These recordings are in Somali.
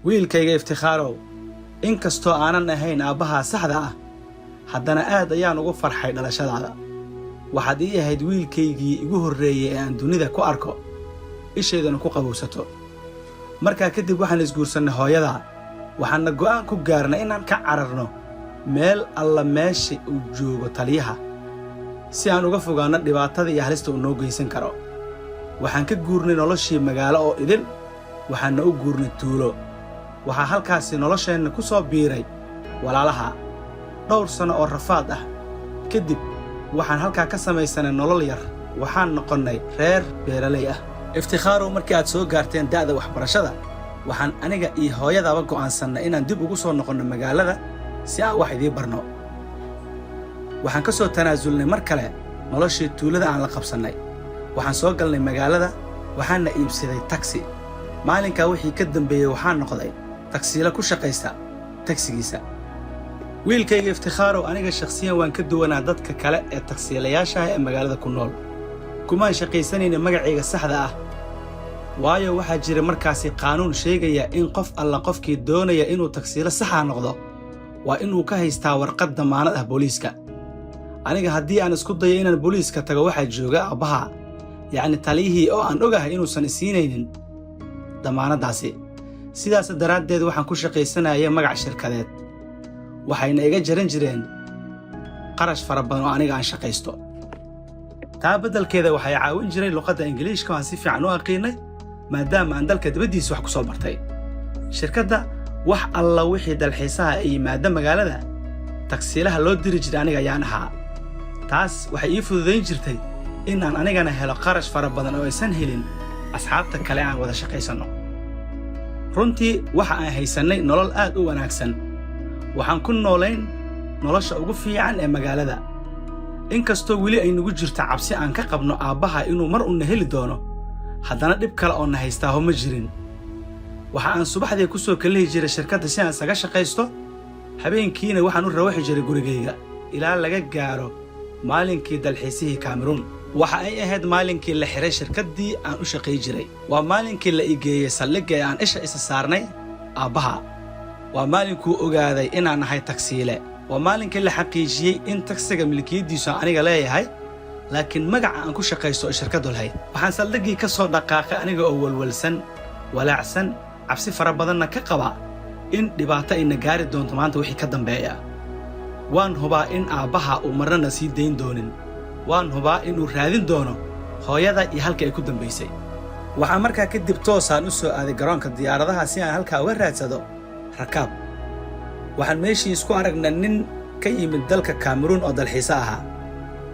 Wiilkayga Iftikhaarow, inkastoo aanan ahayn aabbahaa saxda ah, haddana aad ayaan ugu farxay dhalashadaada. Waxaad ii ahayd wiilkaygii igu horreeyey ee aan dunida ku arko, ishaydana ku qabowsato. Markaa kadib waxaan isguursannay hooyadaa, waxaanna go'aan ku gaarnay inaan ka cararno meel alla meesha uu joogo taliyaha, si aan uga fogaanno dhibaatada iyo halista uu noo geysan karo. Waxaan ka guurnay noloshii magaalo oo idil, waxaanna u guurnay tuulo. Waxaa halkaasi nolosheenna ku soo biiray walaalaha. Dhowr sanno oo rafaad ah kadib, waxaan halkaa ka samaysanay nolol yar. Waxaan noqonnay reer beeraley ah. Iftikhaarow, markii aad soo gaarteen da'da waxbarashada, waxaan aniga iyo hooyadaaba go'aansannay inaan dib ugu soo noqonno magaalada si aan wax idiin barno. Waxaan ka soo tanaasulnay mar kale noloshii tuulada aan la qabsannay. Waxaan soo galnay magaalada, waxaanna iibsaday taksi. Maalinkaa wixii ka dambeeyey, waxaan noqday tagsiilo ku shaqaysta tagsigiisa. Wiilkayga Iftikhaarow, aniga shakhsiyan waan ka duwanaa dadka kale ee tagsiilayaasha ah ee magaalada ku nool. Kumaan shaqaysanayna magacayga saxda ah, waayo waxaa jira markaasi qaanuun sheegaya in qof alla qofkii doonaya inuu tagsiilo saxa noqdo waa inuu ka haystaa warqad damaanad ah booliiska. Aniga haddii aan isku dayo inaan booliiska tago, waxaa jooga aabbaha, yacni taliyihii, oo aan ogahay inuusan isiinaynin damaanaddaasi. Sidaas daraaddeed waxaan ku shaqaysanaya magac shirkadeed, waxayna iga jaran jireen qarash fara badan oo aniga aan shaqaysto. Taa beddelkeeda waxay caawin jiray luqadda Ingiliishka oo aan si fiican u aqiinay, maadaama aan dalka dibaddiisa wax ku soo bartay. Shirkadda wax alla wixii dalxiisaha ay yimaada magaalada, tagsiilaha loo diri jiray aniga ayaan ahaa. Taas waxay ii fududayn jirtay in aan anigana helo qarash fara badan oo aysan helin asxaabta kale aan wada shaqaysanno. Runtii waxa aan haysannay nolol aad u wanaagsan. Waxaan ku noolayn nolosha ugu fiican ee magaalada. Inkastoo weli ay nagu jirto cabsi aan ka qabno aabbaha inuu mar unna heli doono, haddana dhib kale oo na haystaaho ma jirin. Waxa aan subaxdii ku soo kalihi jiray shirkadda si aan isaga shaqaysto, habeenkiina waxaan u rawaxi jiray gurigayga, ilaa laga gaaro maalinkii dalxiisihii Kameruun. Waxa ay ahayd maalinkii la xiray shirkaddii aan u shaqay jiray. Waa maalinkii la igeeyey saldhigga ee aan isha isa saarnay aabbaha. Waa maalinkuu ogaaday inaan ahay tagsiile. Waa maalinkii la xaqiijiyey in tagsiga milkiyaddiisu aniga leeyahay, laakiin magaca aan ku shaqaysto oo shirkaddu lahayd. Waxaan saldhiggii ka soo dhaqaaqay aniga oo walwalsan, walaacsan, cabsi fara badanna ka qaba in dhibaato ayna gaari doonto maanta wixii ka dambeeya. Waan hubaa in aabbaha uu marnana sii dayn doonin. Waan hubaa inuu raadin doono hooyada iyo halka ay ku dambaysay. Waxaan markaa kadib toosaan u soo aaday garoonka diyaaradaha si aan halkaa uga raadsado rakaab. Waxaan meeshii isku aragnay nin ka yimid dalka Kameruun oo dalxiise ahaa.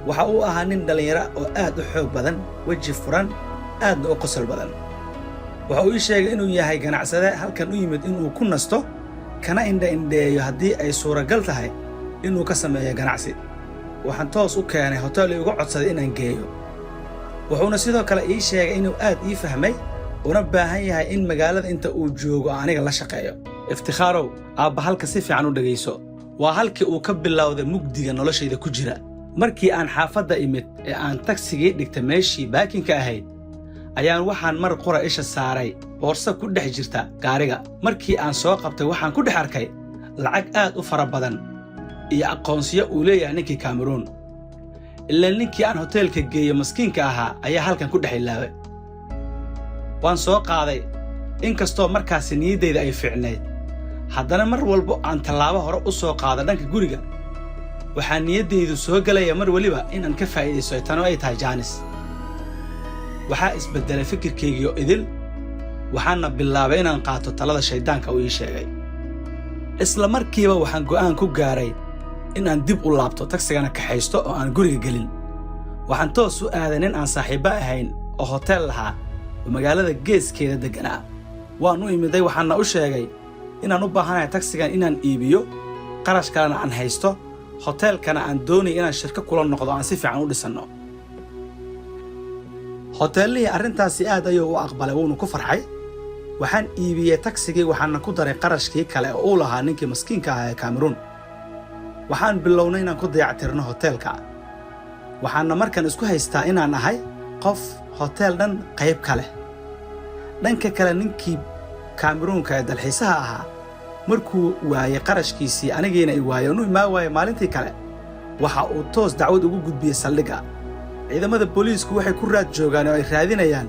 Waxa uu ahaa nin dhallinyaro oo aad u xoog badan, weji furan, aadna u qosol badan. Waxa uu ii sheegay inuu yahay ganacsade halkan u yimid inuu ku nasto, kana indha indheeyo haddii ay suuragal tahay inuu ka sameeyo ganacsi. Waxaan toos u keenay hotel iuga codsaday inaan geeyo. Wuxuuna sidoo kale ii sheegay inuu aad ii fahmay, una baahan yahay in magaalada inta uu joogo aniga la shaqeeyo. Iftikhaarow, aabba, halka si fiican u dhegayso. Waa halkii uu ka bilowday mugdiga noloshayda ku jira. Markii aan xaafadda imid ee aan tagsigii dhigtay meeshii parking-ka ahayd, ayaan waxaan mar qura isha saaray boorso ku dhex jirta gaariga. Markii aan soo qabtay, waxaan ku dhex arkay lacag aad u fara badan iyo aqoonsiyo uu leeyahay ninkii Kameruun. Ilaan ninkii aan hoteelka geeye maskiinka ahaa ayaa halkan ku dhex ilaaway. Waan soo qaaday. Inkastoo markaasi niyaddayda ay fiicnayd, haddana mar walbo aan tallaabo hore u soo qaado dhanka guriga, waxaa niyaddaydu soo gelaya mar weliba inaan ka faa'iidaysto tano ay tahay chance. Waxaa isbeddelay fikirkaygiio idil, waxaana bilaabay inaan qaato talada shayddaanka uu ii sheegay. Isla markiiba waxaan go'aan ku gaaray in aan dib u laabto, tagsigana kaxaysto oo aan guriga gelin. Waxaan toos u aaday nin aan saaxiibbo ahayn oo hoteel lahaa oo magaalada geeskeeda degganaa. Waan u imiday, waxaana u sheegay inaan u baahanahay tagsigan inaan iibiyo, qarash kalena aan haysto, hoteelkana aan doonaya inaan shirko kula noqdo, aan si fiican u dhisanno. Hoteellihii arrintaasi aad ayuu u aqbalay, wuuna ku farxay. Waxaan iibiyey tagsigii, waxaana ku daray qarashkii kale oo uu lahaa ninkii maskiinka ahaa ee Kameruun. Waxaan bilownay inaan ku dayactirno hoteelka. Waxaana markan isku haystaa inaan ahay qof hoteel dhan qayb ka leh. Dhanka kale, ninkii Kameruunka ee dalxiisaha ahaa markuu waayey qarashkiisii, anigiina i waayey oon u imaan waayey maalintii kale, waxa uu toos dacwad ugu gudbiyey saldhigga. Ciidamada booliisku waxay ku raad joogaan oo ay raadinayaan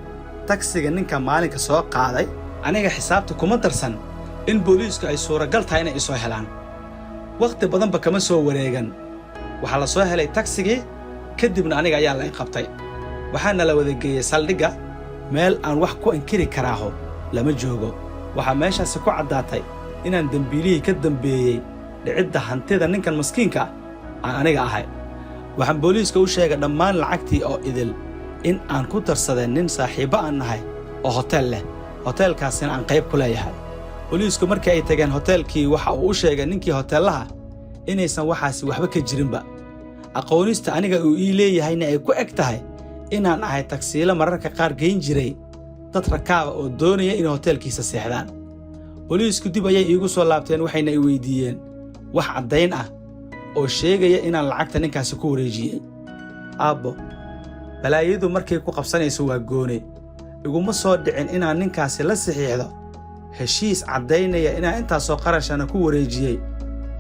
tagsiga ninka maalinka soo qaaday. Aniga xisaabta kuma darsan in booliisku ay suuragal tahay inay isoo helaan. Wakhti badanba kama soo wareegan, waxaa la soo helay tagsigii. Kadibna aniga ayaa la i qabtay, waxaana la wada geeyey saldhigga. Meel aan wax ku inkiri karaaho lama joogo. Waxaa meeshaasi ku caddaatay inaan dembiilihii ka dambeeyey dhicidda hantida ninkan maskiinka aan aniga ahay. Waxaan booliiska u sheegay dhammaan lacagtii oo idil in aan ku darsaday nin saaxiibbo aan nahay oo hoteel leh, hoteelkaasina aan qayb ku leeyahay. Booliisku markii ay tageen hoteelkii, waxa uu u sheegay ninkii hoteellaha inaysan waxaasi waxba ka jirinba, aqoonista aniga uu ii leeyahayna ay ku eg tahay inaan ahay tagsiilo mararka qaar geyn jiray dad rakaaba oo doonaya inay hoteelkiisa seexdaan. Booliisku dib ayay iigu soo laabteen, waxayna i weydiiyeen wax caddayn ah oo sheegaya inaan lacagta ninkaasi ku wareejiyey. Aabbo, balaayadu markay ku qabsanayso waa goone. Iguma soo dhicin inaan ninkaasi la saxiixdo heshiis caddaynaya inaan intaasoo qarashana ku wareejiyey,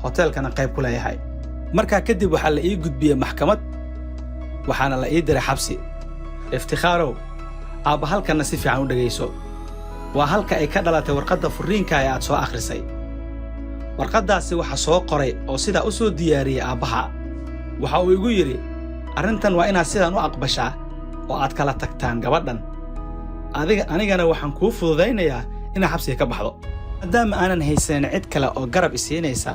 hoteelkana qayb ku leeyahay. Markaa kadib waxaa la ii gudbiyey maxkamad, waxaana la ii diray xabsi. Iftikhaarow, aabba, halkanna si fiican u dhegayso. Waa halka ay ka dhalatay warqadda furriinka ee aad soo akhrisay. Warqaddaasi waxa soo qoray oo sidaa u soo diyaariyey aabbaha. Waxa uu igu yidhi, "Arrintan waa inaad sidaan u aqbashaa oo aad kala tagtaan gabadhan adiga, anigana waxaan kuu fududaynayaa inaad xabsiga ka baxdo." Maadaama aanan haysanin cid kale oo garab isiinaysa,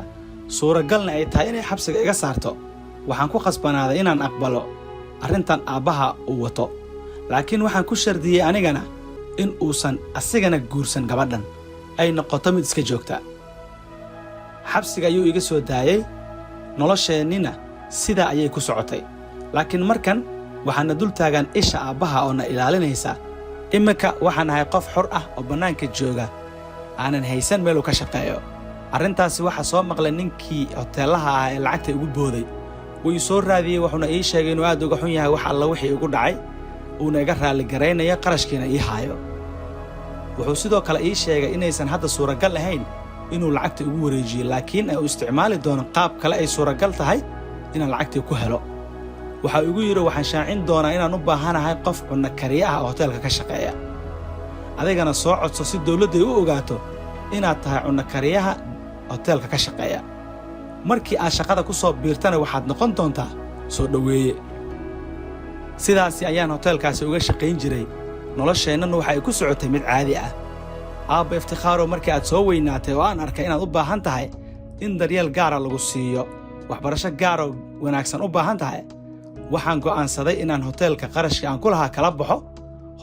suuragalna ay tahay inay xabsiga iga saarto, waxaan ku khasbanaaday inaan aqbalo arrintan aabbaha uu wato. Laakiin waxaan ku shardiyey anigana in uusan asigana guursan gabadhan, ay noqoto mid iska joogta. Xabsiga ayuu iga soo daayey, nolosheennina sidaa ayay ku socotay. Laakiin markan waxaana dul taagan isha aabbaha oo na ilaalinaysa. Iminka waxaan ahay qof xor ah oo bannaanka jooga, aanan haysan meeluu ka shaqeeyo. Arrintaasi waxaa soo maqlay ninkii hoteellaha ah ee lacagta igu booday. Wuu ii soo raadiyey, wuxuuna ii sheegay inuu aad uga xun yahay wax alla wixii igu dhacay, uuna iga raalligaraynayo, qarashkiina ii haayo. Wuxuu sidoo kale ii sheegay inaysan hadda suuragal ahayn inuu lacagta igu wareejiyo, laakiin ay u isticmaali doono qaab kale ay suuragal tahay inaan lacagtii ku helo. Waxa igu yidhi, "Waxaan shaacin doonaa inaan u baahanahay qof cunno kariye ah oo hoteelka ka shaqeeya. Adigana soo codso si dawladday u ogaato inaad tahay cunno kariyaha hoteelka ka shaqeeya. Markii aad shaqada ku soo biirtana, waxaad noqon doontaa soo dhoweeye." Sidaasi ayaan hoteelkaasi uga shaqayn jiray, nolosheennana waxa ay ku socotay mid caadi ah. Aabba Iftikhaarow, markii aad soo weynaatay oo aan arkay inaad u baahan tahay in daryeel gaara lagu siiyo, waxbarasho gaaroo wanaagsan u baahan tahay, waxaan go'aansaday inaan hoteelka qarashkii aan ku lahaa kala baxo,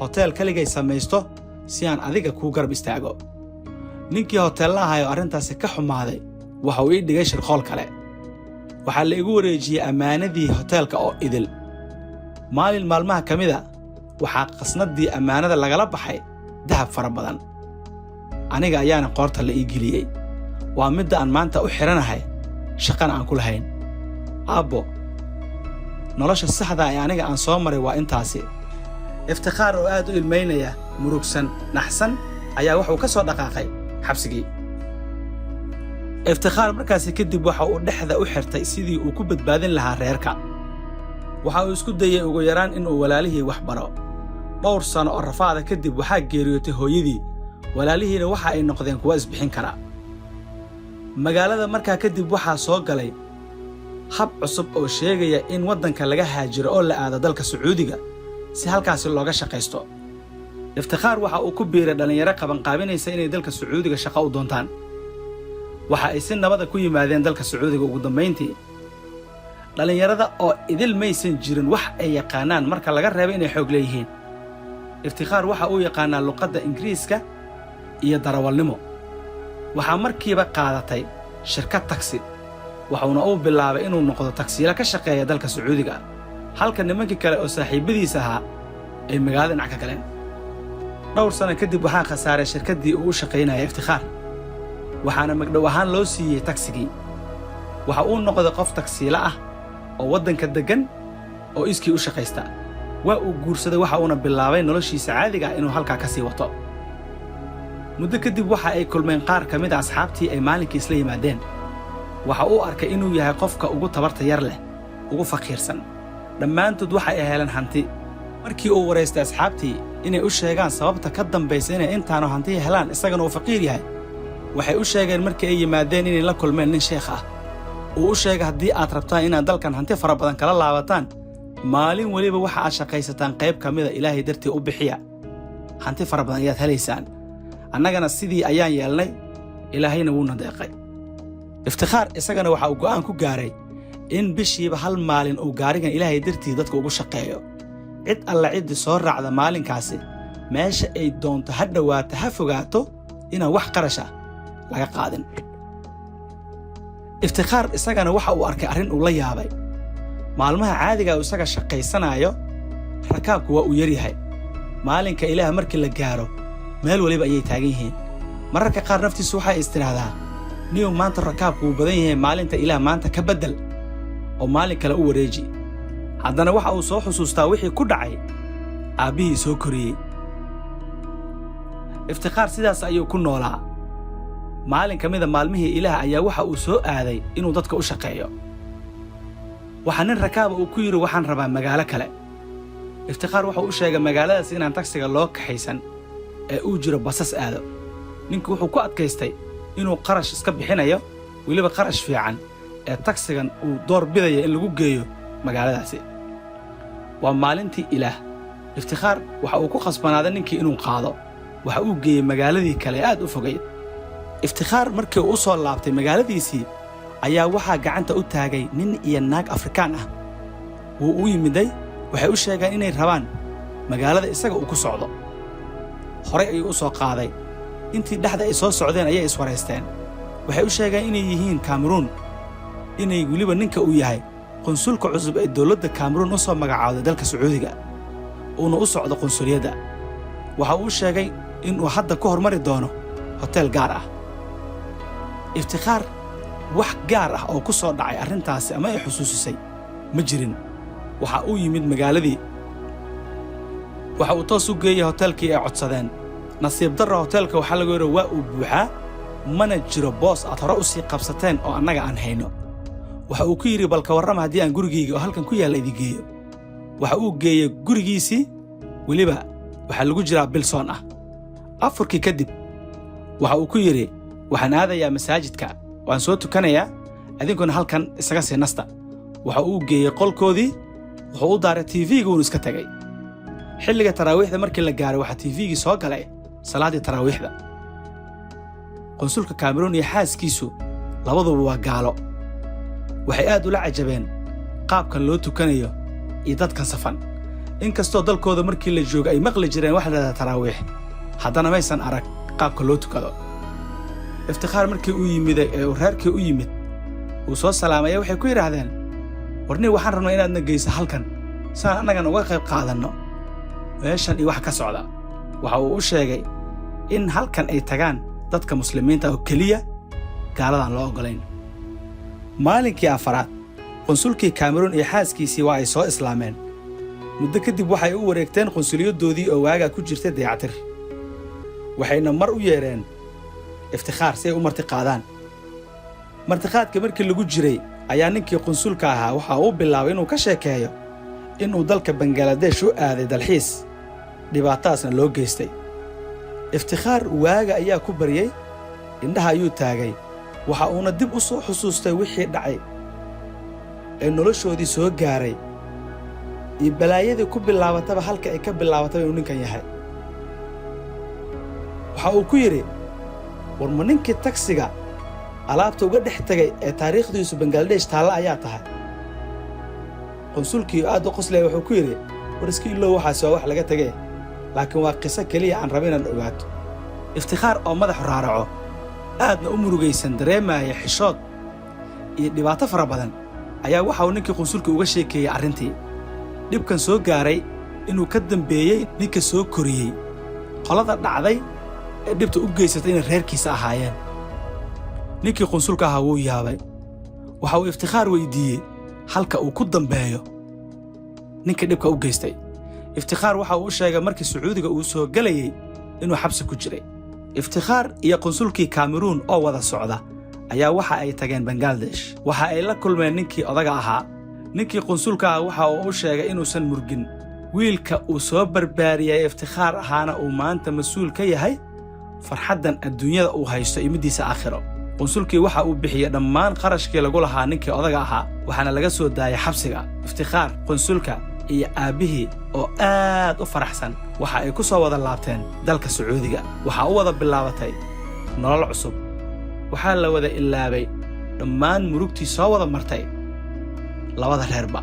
hoteel keligay samaysto si aan adiga kuu garab istaago. Ninkii hoteella ahay oo arrintaasi ka xumaaday waxa uu ii dhigay shirqool kale. Waxaa la igu wareejiyey ammaanadii hoteelka oo idil. Maalin maalmaha ka mida waxaa qasnaddii ammaanada lagala baxay dahab fara badan, aniga ayaana qoorta la ii geliyey. Waa midda aan maanta u xidhanahay, shaqana aan ku lahayn. Aabbo, nolosha saxda ee aniga aan soo maray waa intaasi. Iftikhaar oo aad u ilmaynaya, murugsan, naxsan, ayaa wuxuu ka soo dhaqaaqay xabsigii. Iftikhaar markaasi kadib waxa uu dhexda u xirtay sidii uu ku badbaadin lahaa reerka. Waxa uu isku dayey ugu yaraan inuu walaalihii wax baro. Dhowr sano oo rafaada kadib waxaa geeriyootay hooyadii, walaalihiina waxa ay noqdeen kuwa isbixin kara. Magaalada markaa kadib waxaa soo galay hab cusub oo sheegaya in waddanka laga haajiro oo la aado dalka Sacuudiga si halkaasi looga shaqaysto. Iftikhaar waxa uu ku biiray dhallinyaro qabanqaabinaysa inay dalka Sacuudiga shaqo u doontaan. Waxa ay si nabada ku yimaadeen dalka Sacuudiga. Ugu dambayntii, dhallinyarada oo idil maysan jirin wax ay yaqaanaan marka laga reebo inay xoog leeyihiin. Iftikhaar waxa uu yaqaanaa luqadda Ingiriiska iyo darawalnimo. Waxaa markiiba qaadatay shirkad tagsi, waxuuna uu bilaabay inuu noqdo tagsiilo ka shaqeeya dalka Sacuudiga, halka nimankii kale oo saaxiibbadiis ahaa ay magaalada dhinac ka galeen. Dhowr sano kadib waxaa khasaaray shirkaddii uu u shaqaynayay Iftikhaar, waxaana magdhow ahaan loo siiyey tagsigii. Waxa uu noqday qof tagsiilo ah oo waddanka deggan oo iskii u shaqaysta. Waa uu guursaday, waxa uuna bilaabay noloshiisa caadiga ah inuu halkaa ka sii wato. Muddo kadib waxa ay kulmeen qaar ka mid a asxaabtii ay maalinkii isla yimaadeen. Waxa uu arkay inuu yahay qofka ugu tabarta yar leh, ugu faqiirsan. Dhammaantood waxa ay heleen hanti. Markii uu waraystay asxaabtii inay u sheegaan sababta ka dambaysa inay intaanu hanti helaan, isagana uu faqiir yahay, waxay u sheegeen markii ay yimaadeen inay la kulmeen nin sheekh ah. Uu u sheegay, haddii aad rabtaan inaad dalkan hanti fara badan kala laabataan, maalin weliba waxa aad shaqaysataan qayb ka mida Ilaahay dartii u bixiya, hanti fara badan ayaad helaysaan. Annagana sidii ayaan yeelnay, Ilaahayna wuuna deeqay. Iftikhaar isagana waxa uu go'aan ku gaaray in bishiiba hal maalin uu gaarigan Ilaahay dartii dadka ugu shaqeeyo. Cid alla ciddii soo raacda maalinkaasi, meesha ay doonto ha dhowaato, ha fogaato, inaan wax qarash ah laga qaadin. Iftikhaar isagana waxa uu arkay arrin uu la yaabay. Maalmaha caadiga uu isaga shaqaysanaayo, rakaabku waa uu yaryahay. Maalinka Ilaah markii la gaaro, meel weliba ayay taagan yihiin. Mararka qaar naftiisu waxay istidhaahdaa, niyow, maanta rakaabku wuu badan yahay, maalinta Ilaah maanta ka beddel oo maalin kale u wareeji. Haddana waxa uu soo xusuustaa wixii ku dhacay aabbihii soo koriyey. Iftikhaar sidaas ayuu ku noolaa. Maalin ka mida maalmihii Ilaah ayaa waxa uu soo aaday inuu dadka u shaqeeyo. Waxaa nin rakaaba uu ku yidhi, waxaan rabaa magaalo kale. Iftikhaar wuxuu u sheegay magaaladaas inaan tagsiga loo kaxaysan ee uu jiro basas aado. Ninku wuxuu ku adkaystay inuu qarash iska bixinayo, weliba qarash fiican, ee tagsigan uu door bidaya in lagu geeyo magaaladaasi. Waa maalintii Ilaah. Iftikhaar waxa uu ku khasbanaaday ninkii inuu qaado. Waxa uu geeyey magaaladii kale ee aad u fogayd. Iftikhaar markii uu u soo laabtay magaaladiisii ayaa waxaa gacanta u taagay nin iyo naag Afrikaan ah. Wuu u yimiday. Waxay u sheegeen inay rabaan magaalada isaga uu ku socdo. Horay ayuu u soo qaaday. Intii dhexda ay soo socdeen ayay iswaraysteen. Waxay u sheegeen inay yihiin Kameruun, inay weliba ninka uu yahay qunsulka cusub ee dowladda Kameruun u soo magacaawday dalka Sacuudiga, uuna u socdo qunsuliyadda. Waxa uu sheegay inuu hadda ku hormari doono hoteel gaar ah. Iftikhaar wax gaar ah oo ku soo dhacay arrintaasi ama ay xusuusisay ma jirin. Waxa uu yimid magaaladii. Waxa uu toos u geeyey hoteelkii ay codsadeen. Nasiib darra, hoteelka waxaa lagu yidhi waa uu buuxaa, mana jiro boos aad hore u sii qabsateen oo annaga aan hayno. Waxa uu ku yidhi, balka warrama haddii aan gurigayga oo halkan ku yaalla idin geeyo? Waxa uu geeyey gurigiisii. Weliba waxaa lagu jiraa bil soon ah. Afurkii kadib waxa uu ku yidhi, waxaan aadayaa masaajidka, waan soo tukanayaa, adinkuna halkan isaga sii nasta. Waxa uu geeyey qolkoodii, wuxuu u daaray TV-ga, uunu iska tegey. Xilliga taraawiixda markii la gaaray, waxaa TV-gii soo galay salaaddii taraawiixda. Qonsulka Kameruun iyo xaaskiisu labaduba waa gaalo. Waxay aad ula cajabeen qaabkan loo tukanayo iyo dadkan safan. Inkastoo dalkooda markii la joogo ay maqli jireen waxa la dhahdaa taraawiix, haddana maysan arag qaabka loo tukado. Iftikhaar markii uu yimiday ee uu reerkii u yimid, uu soo salaamaya, waxay ku yidhaahdeen, warni, waxaan rabnaa inaadna geyso halkan saan annagan uga qayb qaadanno meeshan iyo wax ka socda. Waxa uu u sheegay in halkan ay tagaan dadka Muslimiinta oo keliya, gaaladaan loo oggolayn. Maalinkii afaraad, qunsulkii Kameruun iyo xaaskiisii waa ay soo islaameen. Muddo kadib waxay u wareegteen qunsuliyaddoodii oo waagaa ku jirtay dayactir, waxayna mar u yeedheen Iftikhaar si ay u marti qaadaan. Martiqaadka markii lagu jiray ayaa ninkii qunsulka ahaa waxa uu bilaabay inuu ka sheekeeyo inuu dalka Bangaladesh u aaday dalxiis, dhibaatadaasna loo geystay. Iftikhaar waaga ayaa ku baryey, indhaha ayuu taagay. Waxa uuna dib u soo xusuustay wixii dhacay ee noloshoodii soo gaaray iyo balaayadii ku bilaabataba, halka ay ka bilaabataba inuu ninkan yahay. Waxa uu ku yidhi, war, ma ninkii tagsiga alaabta uga dhex tegay ee taariikhdiisu Bangaladesh taalla ayaa tahay? Qunsulkii aad u qoslaya wuxuu ku yidhi, war, iska ilow, waxaasi waa wax laga tegee, laakiin waa qiso keliya aan raba inaad ogaato. Iftikhaar oo madaxu raaraco, aadna u murugaysan, dareemaya xishood iyo dhibaato fara badan, ayaa waxa uu ninkii qunsulka uga sheekeeyey arrintii dhibkan soo gaaray inuu ka dambeeyey ninka soo koriyey, qolada dhacday ee dhibta u geysatay inay reerkiisa ahaayeen. Ninkii qunsulka ahaa wuu yaabay. Waxa uu Iftikhaar weydiiyey halka uu ku dambeeyo ninka dhibka u geystay. Iftikhaar waxa uu u sheegay markii Sacuudiga uu soo gelayey inuu xabsi ku jiray. Iftikhaar iyo qunsulkii Kameruun oo wada socda ayaa waxa ay tageen Bangaladesh. Waxa ay la kulmeen ninkii odaga ahaa. Ninkii qunsulka ah waxa uu u sheegay inuusan murgin, wiilka uu soo barbaariyey Iftikhaar ahaana uu maanta mas-uul ka yahay farxaddan adduunyada uu haysto iyo middiisa aakhiro. Qunsulkii waxa uu bixiyey dhammaan qarashkii lagu lahaa ninkii odaga ahaa, waxaana laga soo daayay xabsiga. Iftikhaar, qunsulka iyo aabbihii oo aad u faraxsan waxa ay ku soo wada laabteen dalka Sacuudiga. Waxaa u wada bilaabatay nolol cusub. Waxaa la wada ilaabay dhammaan murugtii soo wada martay labada reerba.